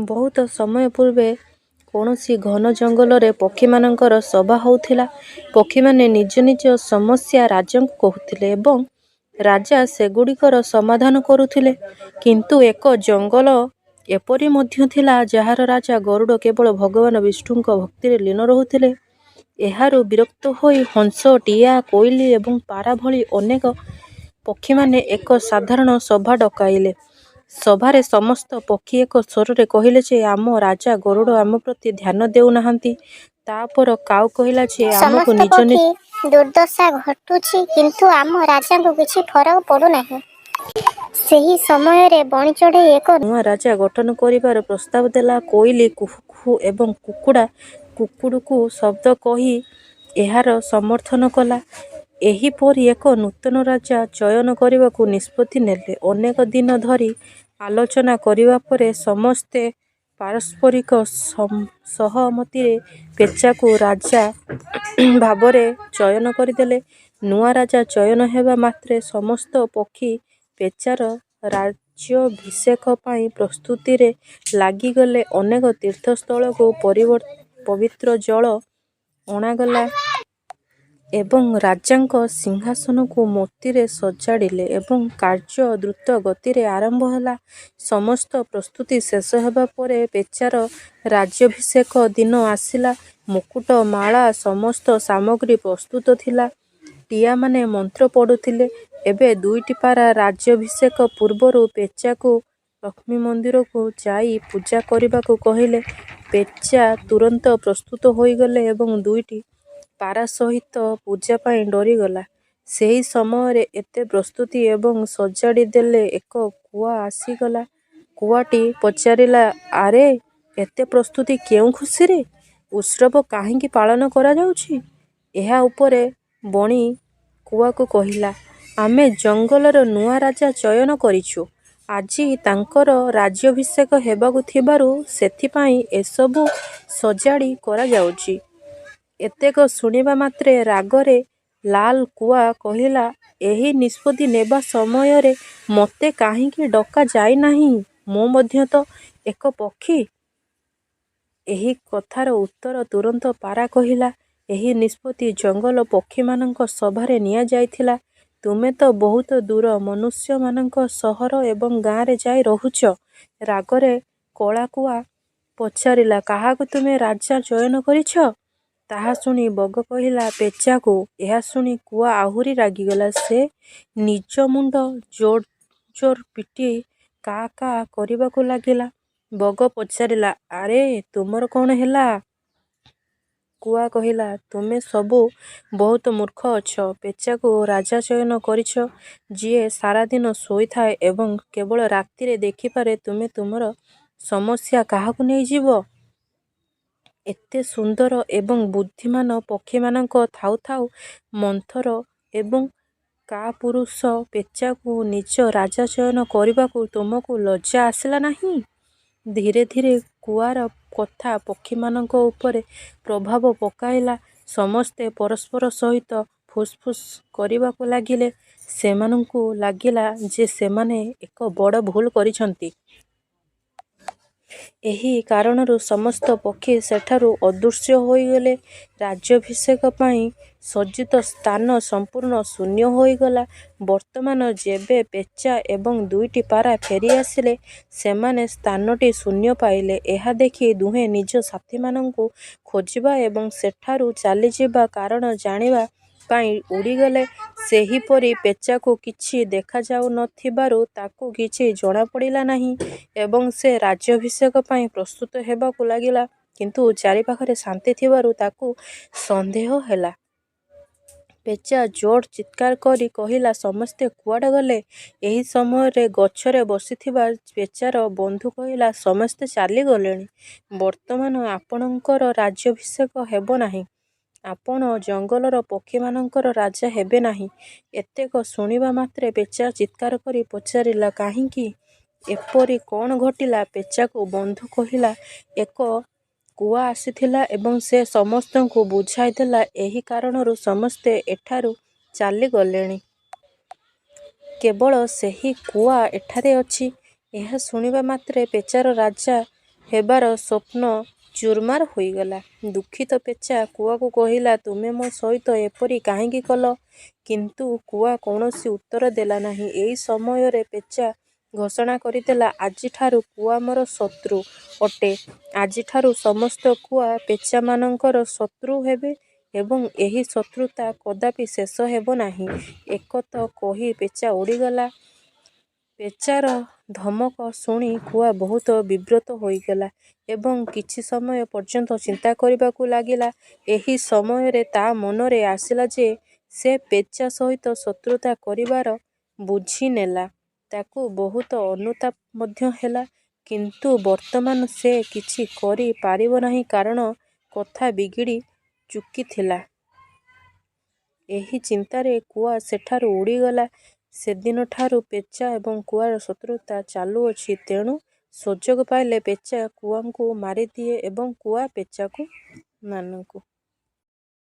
ବହୁତ ସମୟ ପୂର୍ବେ କୌଣସି ଘନ ଜଙ୍ଗଲରେ ପକ୍ଷୀମାନଙ୍କର ସଭା ହେଉଥିଲା। ପକ୍ଷୀମାନେ ନିଜ ନିଜ ସମସ୍ୟା ରାଜାଙ୍କୁ କହୁଥିଲେ ଏବଂ ରାଜା ସେଗୁଡ଼ିକର ସମାଧାନ କରୁଥିଲେ। କିନ୍ତୁ ଏକ ଜଙ୍ଗଲ ଏପରି ମଧ୍ୟ ଥିଲା, ଯାହାର ରାଜା ଗରୁଡ଼ କେବଳ ଭଗବାନ ବିଷ୍ଣୁଙ୍କ ଭକ୍ତିରେ ଲୀନ ରହୁଥିଲେ। ଏହାରୁ ବିରକ୍ତ ହୋଇ ହଂସ, ଟିଆ, କୋଇଲି ଏବଂ ପାରା ଭଳି ଅନେକ ପକ୍ଷୀମାନେ ଏକ ସାଧାରଣ ସଭା ଡକାଇଲେ। ସଭାରେ ସମସ୍ତ ପକ୍ଷୀ ଏକ ସ୍ୱରରେ କହିଲେ ଯେ ଆମ ରାଜା ଗରୁଡ଼ ଆମ ପ୍ରତି ଧ୍ୟାନ ଦେଉନାହାନ୍ତି। ତା'ପରେ କାଉ କହିଲା ଯେ ଆମକୁ ସମସ୍ତ ନିଜ ପକ୍ଷୀ ଦୁର୍ଦ୍ଦଶା ଘଟୁଛି, କିନ୍ତୁ ଆମ ରାଜାଙ୍କୁ କିଛି ଫରକ ପଡ଼ୁନାହିଁ। ସେହି ସମୟରେ ବଣି ଚଢ଼େଇ ଏକ ନୂଆ ରାଜା ଗଠନ କରିବାର ପ୍ରସ୍ତାବ ଦେଲା। କୋଇଲି କୁହୁ-କୁହୁ ଏବଂ କୁକୁଡ଼ା କୁକୁଡ଼ୁକୁ ଶବ୍ଦ କହି ଏହାର ସମର୍ଥନ କଲା। ଏହିପରି ଏକ ନୂତନ ରାଜା ଚୟନ କରିବାକୁ ନିଷ୍ପତ୍ତି ନେଲେ। ଅନେକ ଦିନ ଧରି ଆଲୋଚନା କରିବା ପରେ ସମସ୍ତେ ପାରସ୍ପରିକ ସହମତିରେ ପେଚାକୁ ରାଜା ଭାବରେ ଚୟନ କରିଦେଲେ। ନୂଆ ରାଜା ଚୟନ ହେବା ମାତ୍ରେ ସମସ୍ତ ପକ୍ଷୀ ପେଚାର ରାଜ୍ୟାଭିଷେକ ପାଇଁ ପ୍ରସ୍ତୁତିରେ ଲାଗିଗଲେ। ଅନେକ ତୀର୍ଥସ୍ଥଳରୁ ପବିତ୍ର ଜଳ ଅଣାଗଲା ଏବଂ ରାଜାଙ୍କ ସିଂହାସନକୁ ମୋତିରେ ସଜାଡ଼ିଲେ ଏବଂ କାର୍ଯ୍ୟ ଦ୍ରୁତ ଗତିରେ ଆରମ୍ଭ ହେଲା। ସମସ୍ତ ପ୍ରସ୍ତୁତି ଶେଷ ହେବା ପରେ ପେଚାର ରାଜ୍ୟାଭିଷେକ ଦିନ ଆସିଲା। ମୁକୁଟ, ମାଳା, ସମସ୍ତ ସାମଗ୍ରୀ ପ୍ରସ୍ତୁତ ଥିଲା। ଟିଆମାନେ ମନ୍ତ୍ର ପଢ଼ୁଥିଲେ। ଏବେ ଦୁଇଟି ପାରା ରାଜ୍ୟାଭିଷେକ ପୂର୍ବରୁ ପେଚାକୁ ଲକ୍ଷ୍ମୀ ମନ୍ଦିରକୁ ଯାଇ ପୂଜା କରିବାକୁ କହିଲେ। ପେଚା ତୁରନ୍ତ ପ୍ରସ୍ତୁତ ହୋଇଗଲେ ଏବଂ ଦୁଇଟି ପାରା ସହିତ ପୂଜା ପାଇଁ ଡରିଗଲା। ସେହି ସମୟରେ ଏତେ ପ୍ରସ୍ତୁତି ଏବଂ ସଜାଡ଼ି ଦେଲେ ଏକ କୁଆ ଆସିଗଲା। କୁଆଟି ପଚାରିଲା, ଆରେ ଏତେ ପ୍ରସ୍ତୁତି କେଉଁ ଖୁସିରେ? ଉତ୍ସବ କାହିଁକି ପାଳନ କରାଯାଉଛି? ଏହା ଉପରେ ବଣି କୁଆକୁ କହିଲା, ଆମେ ଜଙ୍ଗଲର ନୂଆ ରାଜା ଚୟନ କରିଛୁ। ଆଜି ତାଙ୍କର ରାଜ୍ୟାଭିଷେକ ହେବାକୁ ଥିବାରୁ ସେଥିପାଇଁ ଏସବୁ ସଜାଡ଼ି କରାଯାଉଛି। ଏତକ ଶୁଣିବା ମାତ୍ରେ ରାଗରେ ଲାଲ କୁଆ କହିଲା, ଏହି ନିଷ୍ପତ୍ତି ନେବା ସମୟରେ ମୋତେ କାହିଁକି ଡକାଯାଇନାହିଁ? ମୁଁ ମଧ୍ୟ ତ ଏକ ପକ୍ଷୀ। ଏହି କଥାର ଉତ୍ତର ତୁରନ୍ତ ପାରା କହିଲା, ଏହି ନିଷ୍ପତ୍ତି ଜଙ୍ଗଲ ପକ୍ଷୀମାନଙ୍କ ସଭାରେ ନିଆଯାଇଥିଲା। ତୁମେ ତ ବହୁତ ଦୂର ମନୁଷ୍ୟମାନଙ୍କ ସହର ଏବଂ ଗାଁରେ ଯାଇ ରହୁଛ। ରାଗରେ କଳା କୁଆ ପଚାରିଲା, କାହାକୁ ତୁମେ ରାଜା ଚୟନ କରିଛ? ତାହା ଶୁଣି ବଗ କହିଲା, ପେଚାକୁ। ଏହା ଶୁଣି କୁଆ ଆହୁରି ରାଗିଗଲା। ସେ ନିଜ ମୁଣ୍ଡ ଜୋର ଜୋର ପିଟି କା କା କରିବାକୁ ଲାଗିଲା। ବଗ ପଚାରିଲା, ଆରେ ତୁମର କ'ଣ ହେଲା? କୁଆ କହିଲା, ତୁମେ ସବୁ ବହୁତ ମୂର୍ଖ ଅଛ। ପେଚାକୁ ରାଜା ଚୟନ କରିଛ, ଯିଏ ସାରାଦିନ ଶୋଇଥାଏ ଏବଂ କେବଳ ରାତିରେ ଦେଖିପାରେ। ତୁମେ ତୁମର ସମସ୍ୟା କାହାକୁ ନେଇ ଯିବ? ଏତେ ସୁନ୍ଦର ଏବଂ ବୁଦ୍ଧିମାନ ପକ୍ଷୀମାନଙ୍କ ଥାଉ ଥାଉ ମନ୍ଥର ଏବଂ କାପୁରୁଷ ପେଚାକୁ ନିଜ ରାଜା ଚୟନ କରିବାକୁ ତୁମକୁ ଲଜ୍ଜା ଆସିଲା ନାହିଁ? ଧୀରେ ଧୀରେ କୁଆର କଥା ପକ୍ଷୀମାନଙ୍କ ଉପରେ ପ୍ରଭାବ ପକାଇଲା। ସମସ୍ତେ ପରସ୍ପର ସହିତ ଫୁସଫୁସ କରିବାକୁ ଲାଗିଲେ। ସେମାନଙ୍କୁ ଲାଗିଲା ଯେ ସେମାନେ ଏକ ବଡ଼ ଭୁଲ କରିଛନ୍ତି। ଏହି କାରଣରୁ ସମସ୍ତ ପକ୍ଷୀ ସେଠାରୁ ଅଦୃଶ୍ୟ ହୋଇଗଲେ। ରାଜ୍ୟାଭିଷେକ ପାଇଁ ସଜ୍ଜିତ ସ୍ଥାନ ସମ୍ପୂର୍ଣ୍ଣ ଶୂନ୍ୟ ହୋଇଗଲା। ବର୍ତ୍ତମାନ ଯେବେ ପେଚା ଏବଂ ଦୁଇଟି ପାରା ଫେରିଆସିଲେ, ସେମାନେ ସ୍ଥାନଟି ଶୂନ୍ୟ ପାଇଲେ। ଏହା ଦେଖି ଦୁହେଁ ନିଜ ସାଥୀମାନଙ୍କୁ ଖୋଜିବା ଏବଂ ସେଠାରୁ ଚାଲିଯିବା କାରଣ ଜାଣିବା ପାଇଁ ଉଡ଼ିଗଲେ। ସେହିପରି ପେଚାକୁ କିଛି ଦେଖାଯାଉନଥିବାରୁ ତାକୁ କିଛି ଜଣାପଡ଼ିଲା ନାହିଁ ଏବଂ ସେ ରାଜ୍ୟାଭିଷେକ ପାଇଁ ପ୍ରସ୍ତୁତ ହେବାକୁ ଲାଗିଲା, କିନ୍ତୁ ଚାରିପାଖରେ ଶାନ୍ତି ଥିବାରୁ ତାକୁ ସନ୍ଦେହ ହେଲା। ପେଚା ଜୋର ଚିତ୍କାର କରି କହିଲା, ସମସ୍ତେ କୁଆଡ଼େ ଗଲେ? ଏହି ସମୟରେ ଗଛରେ ବସିଥିବା ପେଚାର ବନ୍ଧୁ କହିଲା, ସମସ୍ତେ ଚାଲିଗଲେଣି। ବର୍ତ୍ତମାନ ଆପଣଙ୍କର ରାଜ୍ୟାଭିଷେକ ହେବ ନାହିଁ। ଆପଣ ଜଙ୍ଗଲର ପକ୍ଷୀମାନଙ୍କର ରାଜା ହେବେ ନାହିଁ। ଏତକ ଶୁଣିବା ମାତ୍ରେ ପେଚା ଚିତ୍କାର କରି ପଚାରିଲା, କାହିଁକି? ଏପରି କ'ଣ ଘଟିଲା? ପେଚାକୁ ବନ୍ଧୁ କହିଲା, ଏକ କୁଆ ଆସିଥିଲା ଏବଂ ସେ ସମସ୍ତଙ୍କୁ ବୁଝାଇଦେଲା। ଏହି କାରଣରୁ ସମସ୍ତେ ଏଠାରୁ ଚାଲିଗଲେଣି। କେବଳ ସେହି କୁଆ ଏଠାରେ ଅଛି। ଏହା ଶୁଣିବା ମାତ୍ରେ ପେଚାର ରାଜା ହେବାର ସ୍ୱପ୍ନ ଚୁରମାର ହୋଇଗଲା। ଦୁଃଖିତ ପେଚା କୁଆକୁ କହିଲା, "ତୁମେ ମୋ ସହିତ ଏପରି କାହିଁକି କଲ? " କିନ୍ତୁ କୁଆ କୌଣସି ଉତ୍ତର ଦେଲା ନାହିଁ। ଏହି ସମୟରେ ପେଚା ଘୋଷଣା କରିଦେଲା, "ଆଜିଠାରୁ କୁଆ ମୋର ଶତ୍ରୁ ଅଟେ। ଆଜିଠାରୁ ସମସ୍ତ କୁଆ ପେଚାମାନଙ୍କର ଶତ୍ରୁ ହେବେ ଏବଂ ଏହି ଶତ୍ରୁତା କଦାପି ଶେଷ ହେବ ନାହିଁ। " ଏକତ କହି ପେଚା ଉଡ଼ିଗଲା। ପେଚାର ଧମକ ଶୁଣି କୁଆ ବହୁତ ବିବ୍ରତ ହୋଇଗଲା ଏବଂ କିଛି ସମୟ ପର୍ଯ୍ୟନ୍ତ ଚିନ୍ତା କରିବାକୁ ଲାଗିଲା। ଏହି ସମୟରେ ତା' ମନରେ ଆସିଲା ଯେ ସେ ପେଚା ସହିତ ଶତ୍ରୁତା କରିବାର ବୁଝିନେଲା। ତାକୁ ବହୁତ ଅନୁତାପ ମଧ୍ୟ ହେଲା। କିନ୍ତୁ ବର୍ତ୍ତମାନ ସେ କିଛି କରି ପାରିବ ନାହିଁ କାରଣ କଥା ବିଗିଡ଼ି ଚୁକିଥିଲା। ଏହି ଚିନ୍ତାରେ କୁଆ ସେଠାରୁ ଉଡ଼ିଗଲା। ସେଦିନଠାରୁ ପେଚା ଏବଂ କୁଆର ଶତ୍ରୁତା ଚାଲୁଅଛି। ତେଣୁ ସୁଯୋଗ ପାଇଲେ ପେଚା କୁଆଙ୍କୁ ମାରିଦିଏ ଏବଂ କୁଆ ପେଚାକୁ ମାନଙ୍କୁ।